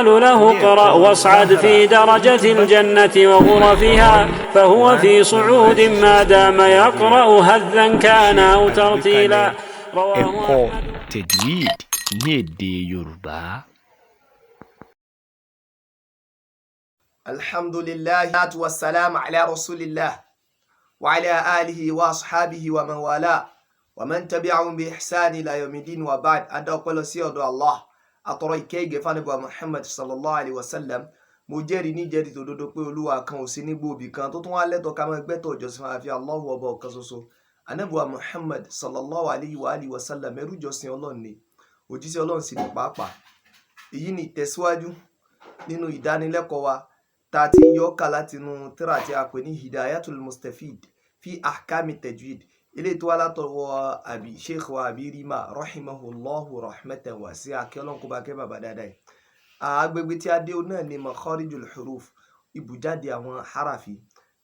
له اقرأ واصعد في درجة الجنة وغرفها فهو في صعود ما دام يقرأ هذا كان أو ترتيلا رواه Ẹ̀kọ́ أحمد. Tajweed ní èdè Yorùbá. الحمد لله والسلام على رسول الله وعلى آله وأصحابه ومن والاه ومن تبعهم بإحسان إلى يوم الدين وبعد. Adá ọpẹ́ lọ sí ọ̀dọ̀ Allah, àtọrọ ìkẹ́ ìgẹ̀ fún Ànábì wa Muhammad sallallahu alayhi wa sallam. Mo jẹ́rìí ní jẹ́rìí tòdodo pé Olúwa kan ò sí ní gbòòbí kan tó tún wá lẹ́tọ̀ọ́ ká máa gbẹ́tọ̀ ìjọsìn fún àfi Allahu, ọba ọ̀kan ṣoṣo. Ànábì wa Muhammad sallallahu alayhi wa alihi wa sallam, ẹrú ìjọsìn Ọlọ́run ni, òjíṣẹ́ Ọlọ́run sì ní pàápàá. Èyí ni ìtẹ̀síwájú nínú ìdánilẹ́kọ̀ọ́ wa tá a ti ń yọ ká látinú tírà tí a pè ní Hidayatul Mustafid fi Ahkami Tajwid, eléyìí tó wá látọwọ́ àbí Sheikh wa Àbí Rima rahimahullahu rahmatan wasi'a, kí Ọlọ́run kó bá kẹ́ bàbá dáadáa yìí. Agbègbè tí a dé náà ni makharijul huruf, ibùjáde àwọn harafi,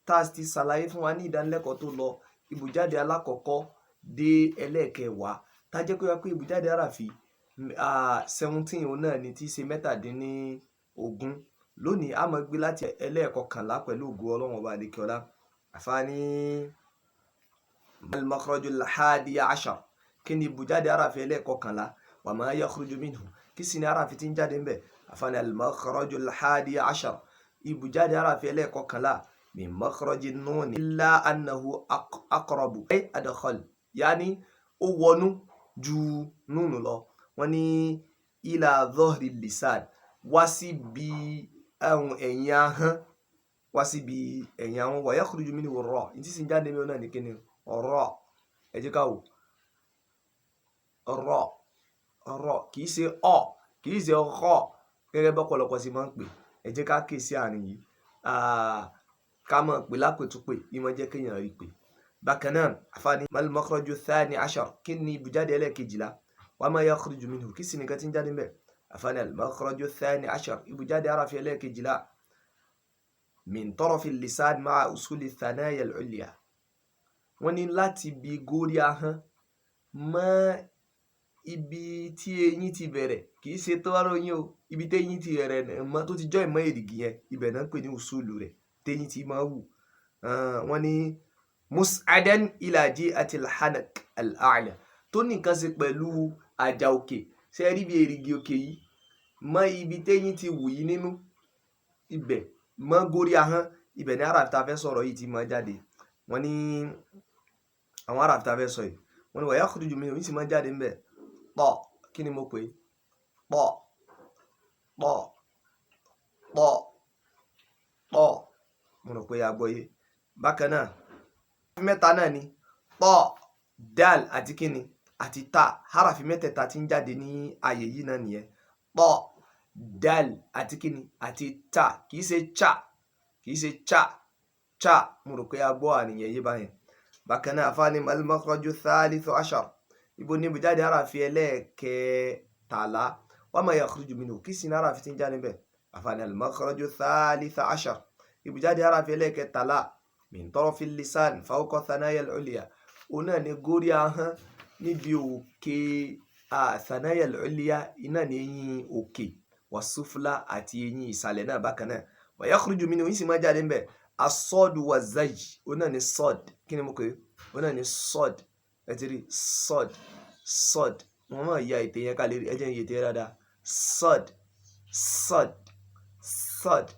tá a ti ṣàlàyé fún wa ní ìdánilẹ́kọ̀ọ́ tó lọ, ibùjáde alákọ̀ọ́kọ́ dé ẹlẹ́ẹ̀kẹwàá, tá a jẹ́ pé wá pé ibùjáde harafi 17 òun náà ni, tí í ṣe 17. Lónìí, a máa gbé láti ẹlẹ́ẹ̀kọkànlá pẹ̀lú ògo Ọlọ́run ọba àdékẹ́ọ́lá. Àfáàní al-makhrajul hadi ashar, kí ni ibùjáde harafi ẹlẹ́ẹ̀kọkànlá? Wa ma yakhruju minhu, kí sì ni harafi tí ń jáde ń bẹ̀? Àfáàní al-makhrajul hadi ashar, ibùjáde harafi ẹlẹ́ẹ̀kọkànlá, min makhraji nun illa annahu aqrabu ay adkhal, yani ó wọnú ju núnù lọ. Wọ́n ní ila dhahri lisan, wá síbi ẹ̀yìn ahọ́n, wá síbi ẹ̀yìn ahọ́n. Wa yakhruju minhu ra, ní tí sì ń jáde mẹ́rin náà ní kíni? Ra. Ẹ jẹ́ ká wò ra, ra, kì í ṣe ọ, kì í ṣe họ gẹ́gẹ́ bọ́pọ̀lọpọ̀ sí máa ń pè. Ẹ jẹ́ ká ké sí àárín yìí, ká mọ̀ pé lápètúpè ìmọ̀ jẹ́ kéèyàn rí pé. Bákan náà, àfáàní mal makhraju thani ashar, kí ni ibùjáde ẹlẹ́ẹ̀kejìlá? Wa ma yakhruju minhu, kí sì nìkan tí ń jáde ńbẹ̀? Àfáàní al makhraju thani ashar, ibùjáde harafi ẹlẹ́ẹ̀kejìlá, min tarafi lisan ma'a usuli thanaya al-ulya. Wọ́n ní láti bi górí ahọ́n mọ́ ibi tí eyín ti bẹ̀rẹ̀, kì í ṣe tó wá lóyún o, ibi tí eyín ti bẹ̀rẹ̀ mọ́ tó ti jọ́ ìmọ̀ èrìgì yẹn, ibẹ̀ náà ń pè ní usulu rẹ̀ téyín ti máa wù. Wọ́n ní mus'adan ila ji'ati al-hanak al-a'la, tó ní nǹkan ṣe pẹ̀lú àjà òkè. Ṣe rí bí èrìgì òkè yìí mọ́ ibi téyín ti wù yìí nínú ibẹ̀ mọ́ górí ahọ́n, ibẹ̀ ní harafi tá a fẹ́ sọ̀rọ̀ yìí ti máa jáde. Wọ́n ní àwọn harafi tá a fẹ́ sọ yìí, wọ́n ní wa yakhruju minhu, yìí sì máa jáde ńbẹ̀ pọ̀. Kí ni mo pè é? Pọ̀, pọ̀, pọ̀, pọ̀. Mo rò pé a gbọ́ yé. Bákan náà, mẹ́ta náà ni tọ́, dal àti kíni àti ta. Harafi mẹ́tẹ̀ẹ̀ta tí ń jáde ní ààyè yìí náà nìyẹn: tọ́, dal àti kíni àti ta. Kì í ṣe cha, kì í ṣe cha cha. Mo rò pé a gbọ́ àníyàn yé báyẹn. Bákan náà, àfáàní al-makhraju thalithu ashar, ibo ní ibùjáde harafi ẹlẹ́ẹ̀kẹtàlá? Wa ma yakhruju minhu, kí sì ní harafi tí ń jáde níbẹ̀? Àfáàní al-makhraju thalitha ashar, ibùjáde harafi ẹlẹ́ẹ̀kẹtàlá, min tarafi lisan fawqa thanaya al-ulya, òun náà ní górí ahọ́n níbi òkè thanaya al-ulya, iná ní eyín òkè, wàsúfúlà àti eyín ìsàlẹ̀ náà. Bákan náà, wa yakhruju minhu, yìí sì máa jáde níbẹ̀, asọ́ọ̀dù wa zaj, òun náà ní sọ́ọ̀d. Kí ni mo pè é? Òun náà ní sọ́ọ̀d. Ẹ ti rí sọ́ọ̀d, sọ́ọ̀d. Wọ́n máa ya ètè yẹn ká lè rí. Ẹ jẹ́ ń yẹ ètè yẹn dáadáa: sọ́ọ̀d, sọ́ọ̀d, sọ́ọ̀d,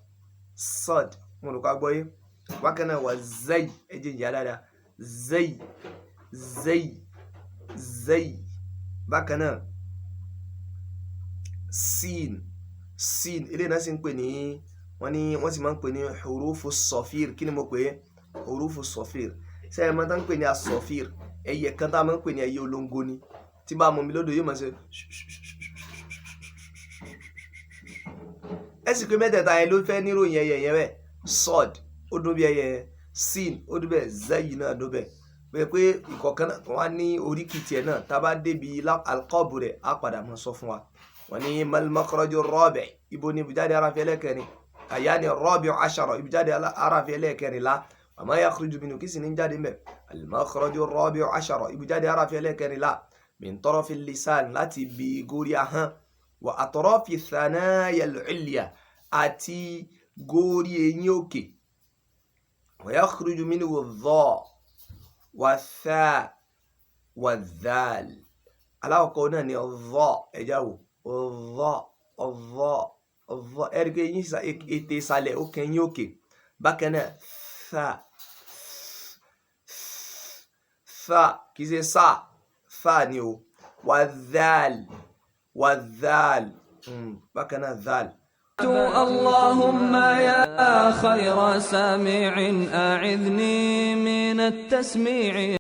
sọ́ọ̀d. Mo rò ká gbọ́ yé. Bákan náà, wà zay, ẹ jẹ́ ń yà dáadáa: zay, zay, zay. Bákan náà, sin, sin. Eléyìí náà sì ń pè ní, wọ́n ní wọ́n sì máa ń pè ní hurufu sọfír. Kí ni mo pè é? Hurufu sọfír. Sẹ́yìn máa ń pè ní asọfír, ẹyẹ kan tá a máa ń pè ní ẹyẹ olóńgó ni, tí bá a mọ̀ mi lódò yóò máa ṣe. Ẹ sì pé mẹ́tẹ̀ẹ̀ta yẹn ló fẹ́ níròyìn ẹyẹ yẹn bẹ́ẹ̀: sọ́ọ̀d, ó dún bí ẹyẹ yẹn; sin, ó dún bẹ́ẹ̀; zayi náà dún bẹ́ẹ̀ bẹ́ẹ̀. Pé ìkọ̀ọ̀kan náà wọ́n á ní oríkì tiẹ̀ náà, tá a bá débi alqọ́ọ̀bù rẹ̀, á padà máa sọ fún wa. Wọ́n ní mal makhraju rabi', ibo ni ibùjáde harafi ẹlẹ́kẹrin? Àyà ni rabi'u ashara, ibùjáde harafi ẹlẹ́kẹrìnlá. Wa ma yakhruju minhu, kí sì ní jáde mbẹ̀? Al makhraju rabi'u ashara, ibùjáde harafi ẹlẹ́kẹrìnlá, min tarafi lisan, láti ibi górí ahọ́n. Wa atrafi thanaya al-ulya, àti góórí eyín òkè. Wa yakhruju minhu dha wa tha wa dhal. Alákọ̀ọ́kọ́ náà ni dha, ẹja wò dha dha dha, ẹ̀rí pé eyín ètè ìsàlẹ̀ ó kan eyín òkè. Bákan náà tha tha, kì í ṣe sa, tha ni o. Wa dhal wa dhal, bákan náà dhal. اللهم يا خير سامع أعذني من التسميع.